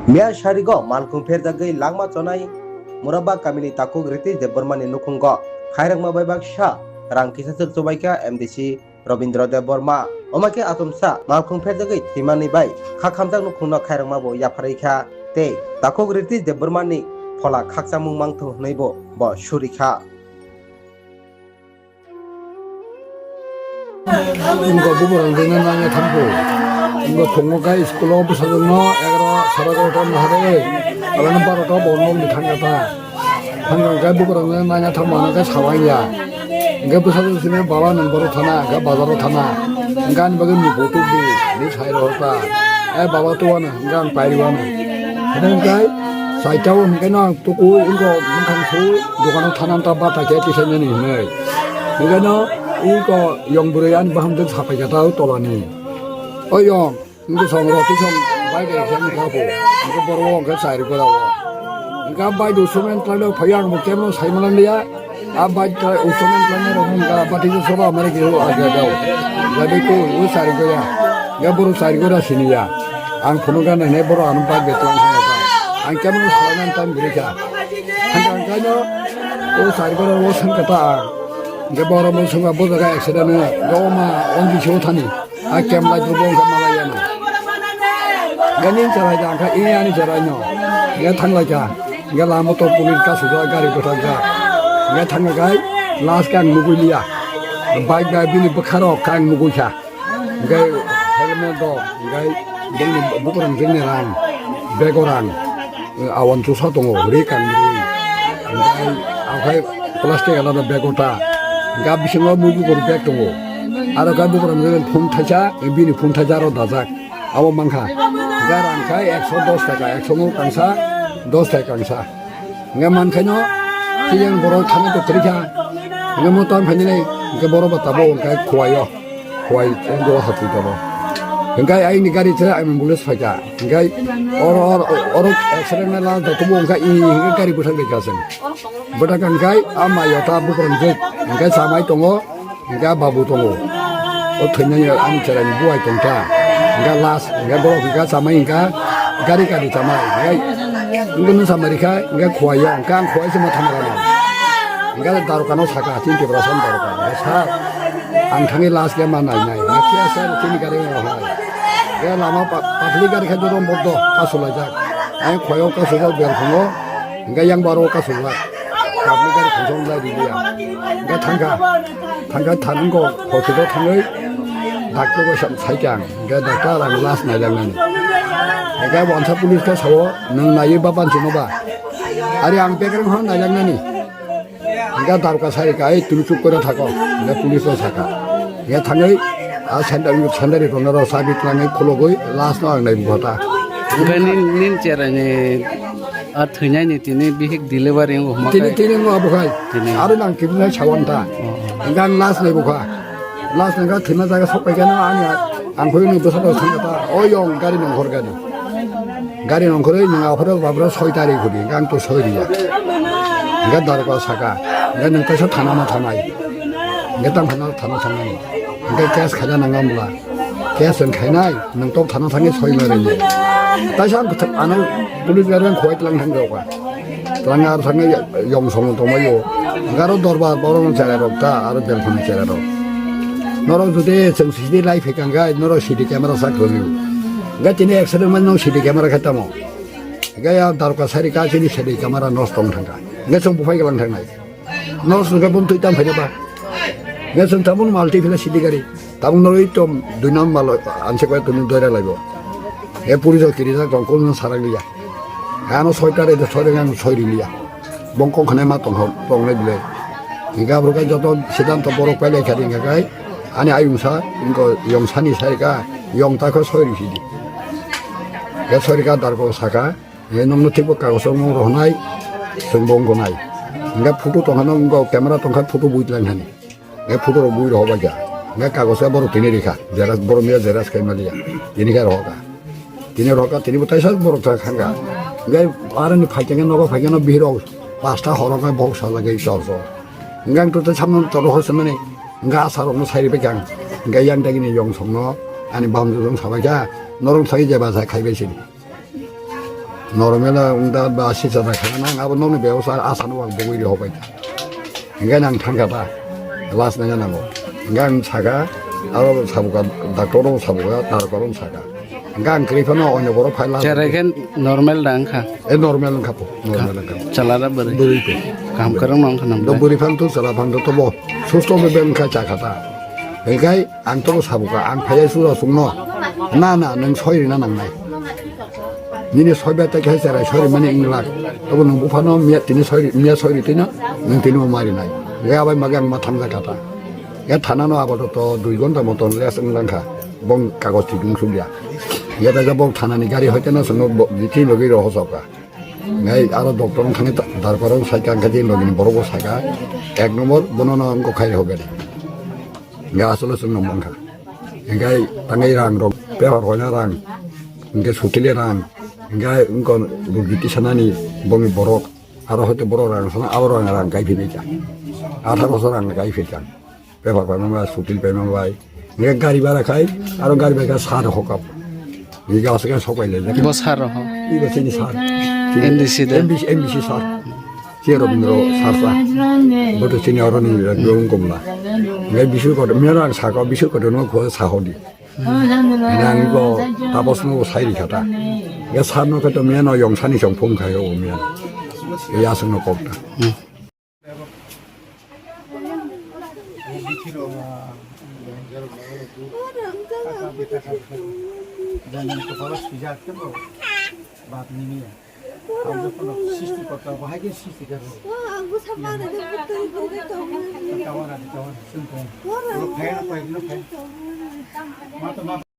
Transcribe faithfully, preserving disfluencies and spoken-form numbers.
Mia sarigo malkhung pherjagwi langma chonai Murabba kamini takhuk Ritesh Debbarmani nukhungo khairokma bai baksa rang kisaswk chubaikha M D C Robindra Debbarma. Omakhe achomsa malkhung pherjagwi thwimani bai khakhamjak nukhungno khairokma bo yapharwi kha tei takhuk Ritesh Debbarmani phola khakchangmung mangthung hwnwi bo bo surikha. Wngkha bubagrang jwkno nangya thangkhu. Wngkha phungo khe school o bwsajwkno egaroh sara egaroh ta nahare, alano baroh ta bo nokni thangya ta. Thangya khe bubagrang jwkno nangya thangmano khe sawangya. Hwnkhe bwsajwk sini baba nwng boro thana, hwnkhe bazaro thana. Hwnkhe ani bagwi ni bo tubdi, ni sai rohor ta. Eh, baba tuwano, hwnkhe ang pairiwano. Hwnkhe saitao hwnkhe no ang Tukui wngkha bwkhang sui dukano thananta bata khe tisainani hinwi. Hwnkhe no wngkha yong bwrwi ani bahamjwk sapaikha ta o tolani. O yong, wngkha song roti song bai bai khe wngkha bo. Wngkha borok o wngkha chari gora o. Wngkha bai du somen tlanwi phaiya ang bo kemo saimananliya. A bai ta usomen tlanwi rok wngkha bati soba mare khe o aga dao. Gabe ko o chari gora. Ga borok chari gora siniya. Ang phunukha nai nai borok ano bike bai tlang thangkha. Ang kemano salaiman time gurikha. Hangkha hangkhaino o chari gora o sangkha ta ang. Hingke borok bo songkha bo jaga accident o. Ga o ma on bisi o thani. A kem lai bo hingke malai yano. Ga ning chalai da hingke ini ani chalai no. Ga thanglai kha. Ga lama to police kasujak gari bwthakjak. Ga thangkha kai last khe ang nugui liya. Bike bai bini bwkha rok khe ang nugui kha. Hingke helmet rok, hingke bini bukurang jengni rang, bego rang, awan chusa tongo, ri kang ri. Hingke akhai plastic alada bego ta. Hingke bisingo mui bukur bag tongo. Aro khe bukurang jengni phone thaisa, bini phone thaisa aro dajak. Abo mankha. Hingke rang khai ekso dos taka, ekso mo kangsa, dos taka kangsa. Hingke mankhaino, tiyang borok thangwi tongthorikha. Hingke mo tang phainani, hingke borok bo tabuk hingke khuwaio. Khuwai, hingke o hapwi tongo. Hingke aini gari se ambulance phaikha. Hingke oro, oro, oro accident na last da tubu hingke i hingke gari bwthak rikha chwng. Bwthak hingke a maio ta bukrang jwk. Hingke chamai tongo. Hingke babu tongo. O thwinani ani chwraini buai tongkha. Hingke last, hingke borok hingke chamai hingke gari kani chamai. Hingke, hingke nwng chamai rikha, hingke khuwai ya, hingke ang khuwai se ma thamra nai. Hingke darokano saka, chini Tiprasa ni daroka. Hingke sir, ang thangwi last khe ma nai nai. Hingke khe sir, chini gari rok hai. Hingke lama pa-, public gari khe joto moddo kasulaijak. Ang khuwai o kasujak belkhungo, hingke yang baro kasujak. Public gari khungsa wng lai riliya. Hingke thangkha. Thangkha thango hospital thangwi doctor bai sam saikha ang. Hingke doctor ang last naijaknani. Hingke wansa police khe sao, "Nwng naiwi ba banchino ba?" Ari ang bekreng hwn naijaknani. Hingke daroka sari ka, "Ei, tini chup kore thako." Hingke police no saka. Hingke thangwi a sandal, sandal rok no rw sabi twlangwi khulugwi last no ang naibi kha ta. Hingke nin, nin cheraini a thwinaini tini bihik delivery wngwi hwnma tini, khai? Tini wngma bo khai. Tini. Aro nang kibinai sawan ta. Oh. Hingke ang last nai bukha. Last nai kha thwima jaga sok paikha na ani ang khoi ni bwsa rok thangkha ta. O yong gari nongkhor gari. Gari nongkhorwi nang aphuru babra soi tari khudi. Hingke ang to soi riya. Hingke daroka saka. Hingke nang kaisa thana ma thanai. Hingke tang phana thana thanai. Hingke case khaina nang amla. Case wng khainai, nwng tok thana thangwi soi ma rwngya. Taisa ang kwthang ano police gari ang khuwai tlang thang rwkha. Tlang ar thangwi yong song tongmai o. Garo dorbar borok no cherai rok ta, aro belkhuni cherai rok. Norok jodi chwng C C T V lai phikang khe, norok C C T V camera sak rwgwi. Hwnkhe tini accident man nong C C T V camera khe tamo. Hwnkhe ya daroka sari ka chini C C T V camera nosto wng thangkha. Hwnkhe chwng buphai gwnang thangnai. Nosto hwnkhe bum twi tam phaina ba. Hwnkhe chwng tabuk mal twi phila C C T V gari. Tabuk norwi tom dui number lo, anse koi tumi doira laibo. E puri jo kiri jak tong, kono sarak liya. Ano soi tare de soi reng ang soi ri liya. Bong kok khanai ma tong hor, tong nai bile. Hingke abro kai joto siddhanto borok pailai kha ringka kai. Ani ayung sa, ingko yong sani sai ka, yong ta kho soi ri sidi. Ke soi ri ka dar ko saka, e nong no thik bo kagos rok nong rohonai, chwng bo wngko nai. Hingke photo tong kha nong, camera tong kha photo bui tlang hani. Hingke photo rok bui rohor bai kha. Hingke kagosa borok tini rikha. Xerox borok miya xerox khai maliya. Tini khe rohor kha. Tini rohor kha, tini bo taisa borok ta khangkha. Hingke aroni phaikhe nogo phaikhe no bihirok pasta horok khe bok sajagwi chor chor. Hingke ang to tei samno to rohor se mani. Hingke asarok no sai ribai kha ang. Hingke yang dagini yong song no ani bamjwk rok sabai kha. Norok sai jeba sai khaibai sini. Normal wngda ba sisa da khana nang abo nokni bebosta asano ang bogwi ri hobai ta. Hingke nang thangka ta. Last nang nango. Hingke ang saka aro sabuka doctor ro sabuka tarkoro saka. Hingke ang kri phano onyo borok phai la. Cherai khe normal da wngkha. E normal wngkha po. Normal wngkha. Chalara bwrwi. Bwrwi po. Kam kwrwng no wngkha nang. Do bwrwi phang tu chala phang tu tobo. Susto be wngkha chakha ta. Hingke ang to sabuka ang phai suja sungno. Na na nang soi rina nang nai. Nini soiba tai khai cherai sori mani wng lak. Abo nung buphano miya tini sori, miya sori tino, nung tini bo mari nai. Ga bai magi ang ma thang jaka ta. Ga thana no abo to, to dui gonta moton les wng langkha. Bong kagoj thik wng sugya. Ga da ga bong thana ni gari hoite no sono bo, biti logi ro hosoka. Ngai aro doctor wng thani ta, darpar wng sai kang kadi logi ni borok bo saka. Ek nombor bono no wng kok khai ho gari. Hingke asole chwng no mankha. Hingke tangai rang rok, paper hoina rang, hingke sutile rang, hingke wngkon rugi tisanani bongni borok, aro hoite borok rang sana, abo rang rang kai philika. Atharo so rang kai philika. Paper paima bai, sutil paima bai. Hingke gari bara khai, aro gari bai kha sar hokap. Hingke aswk sopai le. Bo sar ho. Ibo chini sar. M D C de. M D C, M D C sar. Che Robindro sarsa. Boto chini oro ni rang gom gomla. Ngai bisur kotor, mera ang saka bisur kotor no kho sahodi. Nang ko tapos no sai ri khata. Ya sar no khato mera no yong sani song phung khayo o mera. Ya sung no kokta. Bap nini ya. Ang jokhon srishti korta, bahai khe srishti karo. Tawar adi, tawar, sung tong. Lo phai, lo phai, lo phai. Ma to ma